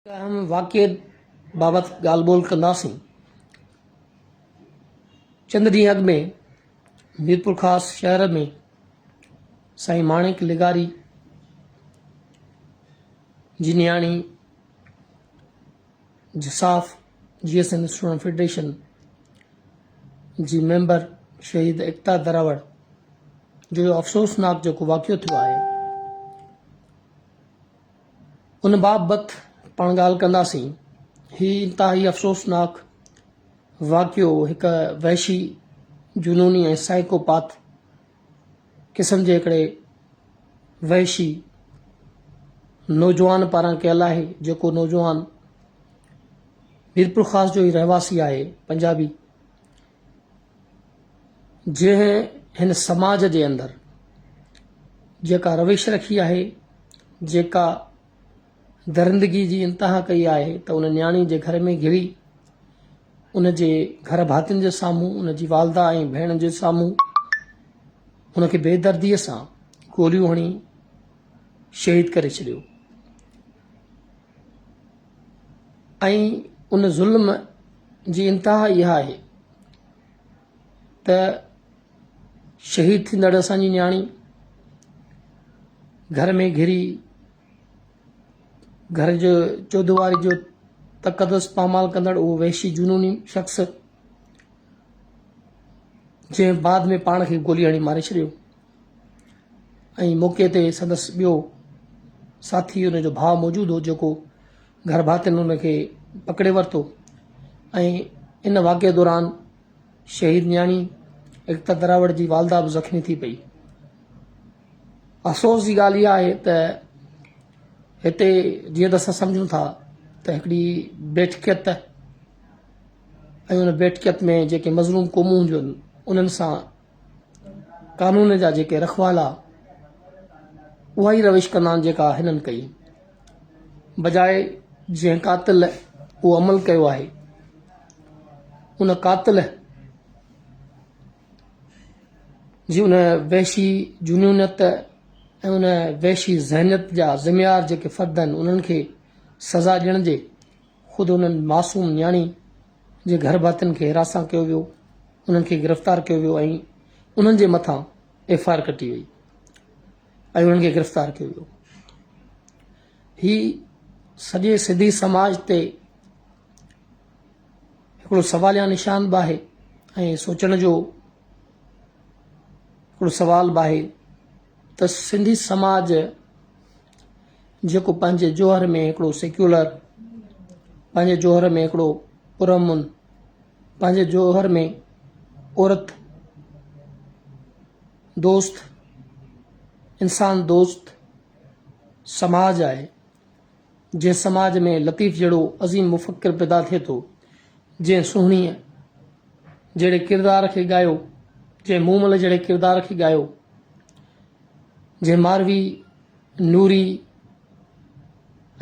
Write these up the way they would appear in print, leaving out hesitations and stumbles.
اهم واقعي بابت ڳالهه ٻولهه ڪنداسين. چند ڏينهن اڳ ۾ ميرپورخاص شهر ۾ سائين ماڻڪ لغاري جي نياڻي جساف G S N student federation جي ميمبر شهيد ايڪتا دراوڙ جو افسوسناڪ جيڪو واقعو ٿيو آهي ان بابت پاڻ ڳالهه ڪنداسين. هي انتهائي افسوسناڪ واقعو هڪ وحشي، جنوني ۽ سائيڪوپاٿ قسم جي هڪڙي وحشي نوجوان پاران ڪيل آهي، جيڪو نوجوان ميرپورخاص جو ئي رهواسي آهي، پنجابي، جنهن هن سماج جي اندر جيڪا روش رکي آهي، جيڪا درندگي جي انتها ڪئي آهي ته ان نياڻي جي گهر ۾ گهڙي ان جي گهر ڀاتين جي سامهون ان جي والده ۽ ڀيڻ جي سامهون ان کي بي دردي سان گوليون هڻي شهيد ڪري ڇڏيو ۽ ان ظلم جي انتها اها آهي ته شهيد ٿيندڙ اسان جي نياڻي گهر ۾ گهري گهر جو چوديواري جو تقدس پامال ڪندڙ اهو وحشي جنوني شخص جنهن بعد ۾ پاڻ کي گولي هڻي ماري ڇڏيو ۽ موقعي تي سندس ٻيو ساٿي ان جو ڀاء موجود هو جيڪو گهر ڀاتين ان کي پڪڙي ورتو ۽ ان واقعي دوران شهيد نياڻي ايڪتا دراوڙ جي والده به زخمي ٿي پئي. افسوس جي ڳالهه اها آهي ته هتي جيئن ته اسان سمجهون ٿا ته هڪڙي بيٺڪيت ۽ ان بيٺڪيت ۾ جيڪي مظلوم قومون هونديون آهن انهن سان قانون جا جيڪي رکوالا اها ئي روش ڪندا آهن جيڪا هنن ڪئي. بجاء جنهن قاتل اهو عمل ڪيو آهي ان قاتل جي ان وحشي جنونيت ۽ ان وحشي ذهنيت جا ذميوار جيڪي فرد آهن انهن کي سزا ڏيڻ جي خود انهن معصوم نياڻي جي گهر ڀاتين کي هراسان ڪيو ويو انهن کي گرفتار ڪيو ويو ۽ انهن جي مٿان ايف I R ڪٽي وئي ۽ انهن کي گرفتار ڪيو ويو. هي سڄي سنڌي سماج تي هڪڙو سواليا نشان به آهي ۽ سوچڻ جو هڪڙو سوال به آهي ته سنڌي سماج جيڪو پنهنجي جوهر ۾ هڪڙو سيڪيولر، پنهنجي جوهر ۾ هڪڙو پرامن، پنهنجي جوهر ۾ عورت دوست، انسان دوست سماج آهي، جنهن سماج ۾ لطيف جهڙو عظيم مفڪر پيدا ٿئي ٿو، جنهن سهڻيء جهڙي ڪردار کي ڳايو، جنهن مومل جهڙي ڪردار کي ڳايو، جنهن ماروي، نوري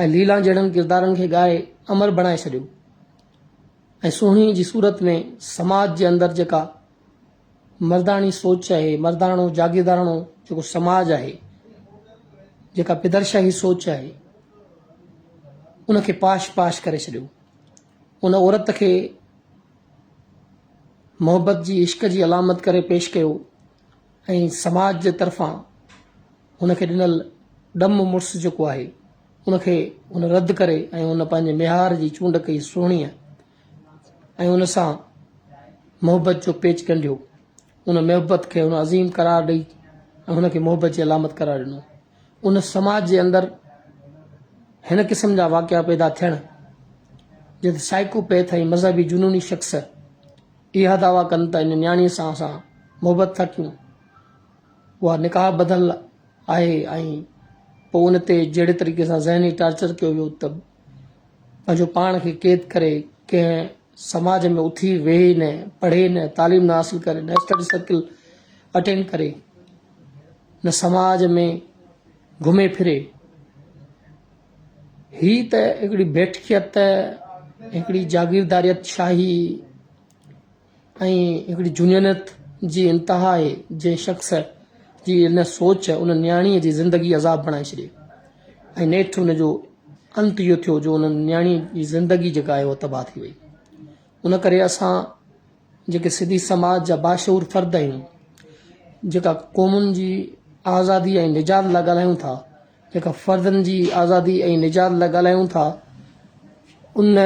۽ ليلان جهڙن ڪردارن کي ڳائي امر بڻائي ڇڏيو ۽ سهڻيء جي صورت ۾ سماج جي اندر جيڪا مرداڻي سوچ آهي، مرداڻو جاگيرداراڻو جيڪو سماج آهي، جيڪا پدرشاهي سوچ آهي، ان کي پاش پاش ڪري ڇڏيو. ان عورت کي محبت جي عشق جي علامت ڪري پيش ڪيو ۽ سماج جي طرفان هن کي ڏنل ڏم مڙس جيڪو آهي، ان کي هن رد ڪري ۽ هن پنهنجي ميهار جي چونڊ ڪئي سهڻيء ۽ ان سان محبت جو پيچ ڳنڍيو. ان محبت کي هن عظيم قرار ڏئي ۽ هن کي محبت جي علامت قرار ڏنو. ان سماج جي اندر هن قسم جا واقعا پيدا ٿيڻ جتي سائيڪوپيٿ ۽ مذهبي جنوني شخص اها دعويٰ ڪن ته ان نياڻيء سان اسان محبت ٿا ڪيون، اها نڪاح ٻڌل آهي ۽ پوء ان تي جهڙي طريقي سان ذهني ٽارچر ڪيو ويو ته پنهنجو پاڻ کي قيد ڪري ڪنهن سماج ۾ اٿي ويهي نه پڙهي نه تعليم نه حاصل ڪري نه اسٽڊي سرڪل اٽينڊ ڪري نه سماج ۾ گهمي ڦري هي ته هڪڙي بيٺڪيت هڪڙي جاگيرداريت شاهي ۽ هڪڙي جنونيت جي انتها آهي جنهن شخص جي ان سوچ ان نياڻيء جي زندگي عذاب بڻائي ڇڏي ۽ نيٺ ان جو انت اهو ٿيو جو ان نياڻي جي زندگي جيڪا آهي اها تباهه ٿي وئي. ان ڪري اسان جيڪي سنڌي سماج جا باشعور فرد آهيون، جيڪا قومن جي آزادي ۽ نجات لاء ڳالهايون ٿا، جيڪا فردن جي آزادي ۽ نجات لاء ڳالهايون ٿا، ان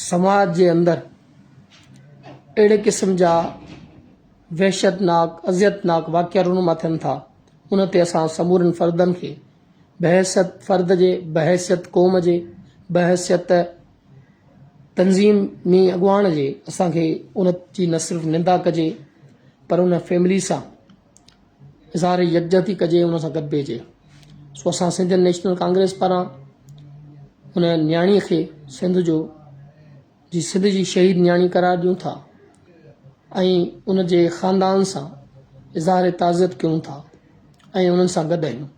سماج جي اندر اهڙي قسم جا وحشتناڪ، اذيتناڪ واقعا رونما ٿين ٿا، ان تي اسان سمورن فردن کي بحيثيت فرد جي، بحيثيت قوم جي، بحيثيت تنظيم ۾ اڳواڻ جي اسان کي ان جي نه صرف نندا ڪجي پر ان فيملي سان اظهار يڪجهتي ڪجي ان سان گڏ بيهجي. سو اسان سنڌين نيشنل ڪانگريس پاران ان نياڻي کي سنڌ جو جي سنڌ جي شهيد نياڻي قرار ڏيون ٿا ۽ ان جي خاندان سان اظهار تعزيت ڪيون ٿا ۽ انهن سان گڏ آهيون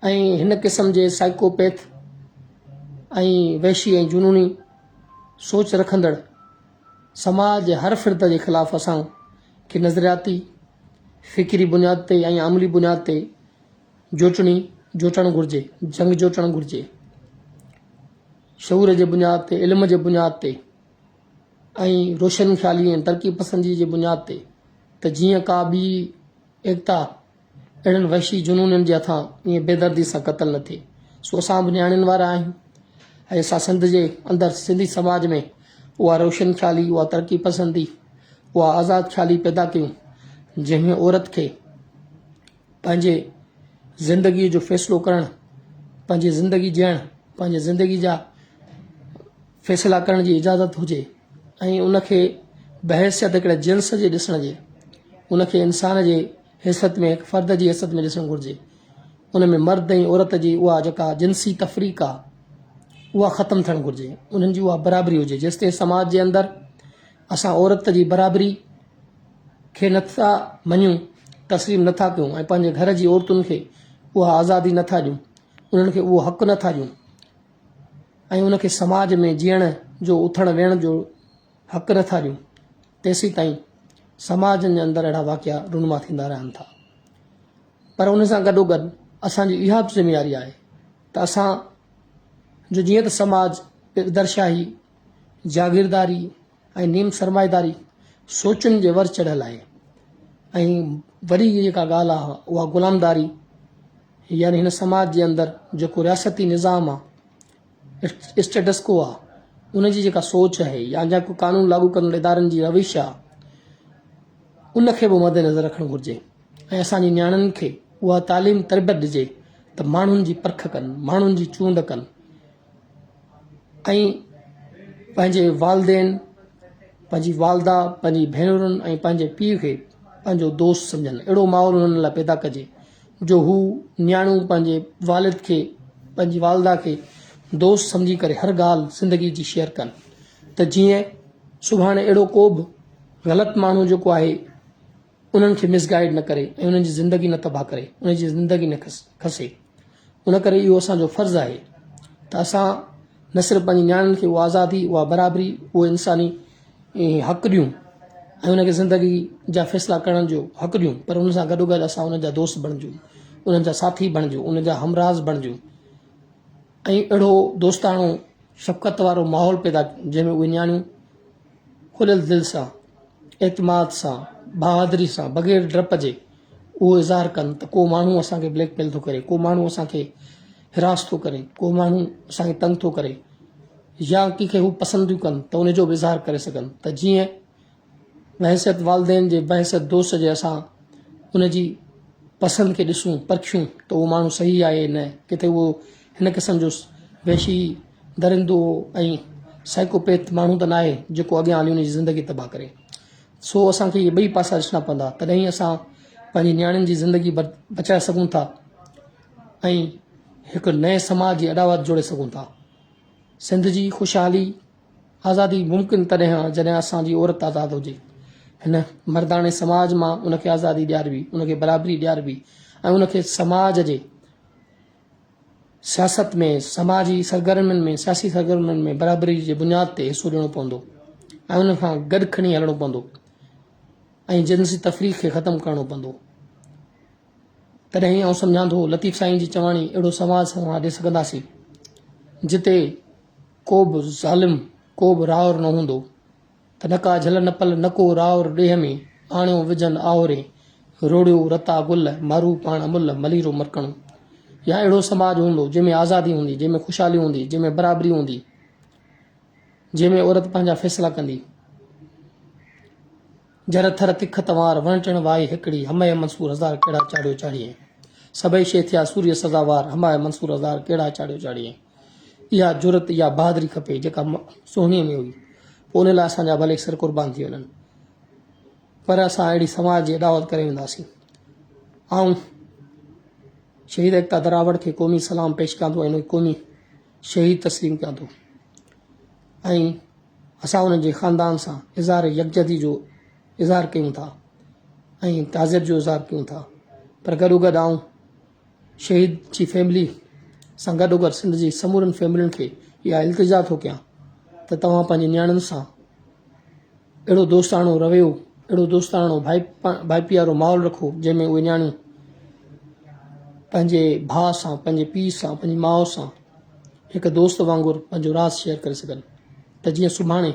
۽ هن قسم جي سائيڪوپيٿ ۽ وحشي ۽ جنوني سوچ رکندڙ سماج جي هر فرد جي خلاف اسان کي نظرياتي، فڪري بنياد تي ۽ عملي بنياد تي جوٽڻي جوٽڻ گهرجي، جنگ جوٽڻ گهرجي. شعور جي بنياد تي، علم جي بنياد تي ۽ روشن خيالي ۽ ترقي پسندي جي بنياد تي ته جيئن ڪا ٻي ايڪتا اهڙن وحشي جنونين جي هٿان ائين بيدردي سان قتل نه ٿئي. سو اسان به نياڻين وارا آهيون ۽ اسان سنڌ جي اندر سنڌي سماج ۾ اها روشن خيالي، اها ترقي پسندي، اها آزاد خيالي پيدا ڪيون جنهن ۾ عورت کي پنهنجي زندگيء جو فيصلو ڪرڻ، پنهنجي زندگي جيئڻ، پنهنجي زندگي جا فيصلا ڪرڻ جي اجازت هجي ۽ ان کي بحيثيت هڪڙي جنس جي ڏسڻ جي ان کي انسان جي حيثيت ۾ هڪ فرد جي حيثيت ۾ ڏسڻ گهرجي. ان ۾ مرد ۽ عورت جي اها جيڪا جنسي تفريق آ اها ختم ٿيڻ گهرجي. انهن جي اها برابري هجي. جيستائين سماج جي اندر اسان عورت جي برابري کي نٿا مڃون، تسليم نٿا ڪيون ۽ پنهنجي گهر جي عورتن کي اها آزادي نٿا ڏيون، انهن کي اهو حق نٿا ڏيون ۽ ان کي سماج ۾ جيئڻ جو اٿڻ ويهڻ جو حق نٿا ڏيون تيسيتائين سماج جي اندر اهڙا واقعا رونما ٿيندا رهن ٿا. پر ان سان گڏوگڏ اسان جي اها به ذميواري آهي ته اسان جو جيئن ته سماج پيدرشاهي، جاگيرداري ۽ نيم سرمائيداري سوچن جي ور چڙهيل آهي ۽ وڏي جيڪا ڳالهه آهي اها غلامداري يعني هن سماج جي اندر جيڪو رياستي نظام آهي اسٽيٽس ڪو آ ان جي جيڪا سوچ آهي يا جيڪو قانون لاڳو ڪندڙ ادارن جي روش آ ان کي به مد نظر رکڻ گهرجي ۽ اسان جي نياڻين کي اها تعليم تربيت ڏجي ته ماڻهن جي پرک ڪن ماڻهن جي چونڊ ڪن ۽ پنهنجي والدين پنهنجي والده پنهنجي ڀينرن ۽ پنهنجي پيء کي پنهنجو دوست سمجهن اهڙو ماحول انهن لاء پيدا ڪجي جو هو نياڻيون پنهنجي والد کي پنهنجي والده کي دوست سمجهي ڪري هر ڳالهه زندگي جي شيئر ڪن ته جيئن سڀاڻي اهڙو ڪو به غلط ماڻهو جيڪو آهي انهن کي مس گائيڊ نه ڪري ۽ انهن جي زندگي نه تباهه ڪري انهن جي زندگي نه کسي ان ڪري اهو اسان جو فرض آهي ته اسان نه صرف پنهنجي نياڻين کي اها آزادي اها برابري اهو انساني حق ڏيون ۽ ان کي زندگي جا فيصلا ڪرڻ جو حق ڏيون پر ان سان گڏو گڏ اسان انهن جا دوست بڻجون انهن جا ساٿي بڻجون انهن جا همراز بڻجون ۽ اهڙو دوستاڻو شفقت وارو ماحول پيدا ڪيون جنهن ۾ اهي نياڻيون کليل دل سان اعتماد سان بهادري سان بغير ڊپ جي اهو اظهار ڪن ته ڪو ماڻهو اسان کي بليڪ ميل ٿو ڪري ڪو ماڻهو اسان کي هراس ٿو ڪري ڪو ماڻهو اسان کي تنگ ٿو ڪري يا ڪنهن کي هو پسند ٿيون ڪن ته ان جو به اظهار ڪري سگهن ته جيئن بحيثيت والدين جي بحيثيت دوست جي اسان ان جي پسند کي ڏسون پرکيون ته اهو ماڻهو صحيح آهي نه ڪٿي اهو هن قسم جو وحشي درندو ۽ سائيڪوپيٿ ماڻهو ته ناهي جيڪو اڳيان هلي ان جي زندگي تباهه ڪري سو اسان کي اهي ٻئي پاسا ڏسڻا پوندا تڏهن ئي اسان پنهنجي نياڻين جي زندگي بچائي سگهون ٿا ۽ هڪ نئين سماج جي اڏاوت جوڙي سگهون ٿا. سنڌ جي خوشحالي، آزادي ممڪن تڏهن آ جڏهن اسان جي عورت آزاد هجي. هن مرداڻي سماج مان ان کي آزادي ڏياربي، ان کي برابري ڏياربي ۽ ان کي سماج جي سياست ۾ سماجي سرگرمين ۾ سياسي سرگرمين ۾ برابري جي بنياد تي حصو ڏيڻو پوندو ۽ ان کان گڏ کڻي هلڻو پوندو ۽ جنسي تفريق کي ختم ڪرڻو پوندو. تڏهن ئي آئون سمجهان ٿو لطيف سائين جي چواڻي اهڙو سماج اسان ڏئي سگهنداسين. جتي ڪو به ظالم، ڪو به راهور نه هوندو ته نه ڪا جهل نه پل، نه ڪو راهور ڏيهه ۾، آڻيو وجهن آهورين، روڙيو رتا گل، مارو پاڻ مل، مليرو مرڪڻو. يا اهڙو سماج هوندو جنهن ۾ آزادي هوندي، جنهن ۾ خوشحالي هوندي، جنهن ۾ برابري هوندي، جنهن ۾ عورت پنهنجا فيصلا ڪندي. جر ٿر تک تنوار، وڻ ٽڻ وائي هڪڙي، هماء منصور هزار ڪهڙا چاڙهيو چاڙهيين. سڀئي شيء ٿيا سوريء سزاوار، هماء منصور هزار ڪهڙا چاڙهيو چاڙهيين. اها جرئت، اها بهادري کپي جيڪا سهڻيء ۾ هئي. پوء ان لاء اسان جا ڀلي سر قربان ٿي وڃن. پر اسان اهڙي سماج جي اڏاوت ڪري وينداسين. آئون شهيد ايڪتا دراوڙ کي قومي سلام پيش ڪيان ٿو ۽ ان کي قومي شهيد تسليم ڪيان ٿو ۽ اسان انهن جي خاندان سان اظهار يڪجهتي جو اظهار ڪيون ٿا ۽ تعزيت جو اظهار ڪيون ٿا پر گڏوگڏ آئون شهيد جي فيملي سان گڏوگڏ سنڌ جي سمورن فيملين کي اها التجا ٿو ڪيان ته توهان پنهنجي نياڻين سان اهڙو دوستاڻو رويو اهڙو دوستاڻو ڀائپي وارو ماحول رکو جنهن ۾ اهي نياڻيون پنهنجي ڀاء سان پنهنجي پيء سان پنهنجي ماء سان هڪ دوست وانگر پنهنجو راز شيئر ڪري سگهن ته جيئن سڀاڻي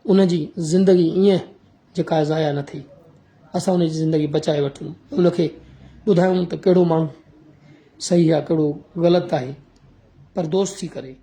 ان جي زندگي ائين جيڪا ضايع نه ٿئي اسان ان جي زندگي بچائي وٺون ان کي ٻڌايون ته ڪهڙو ماڻهو صحيح آهي ڪهڙو غلط آهي پر دوست ٿي ڪري.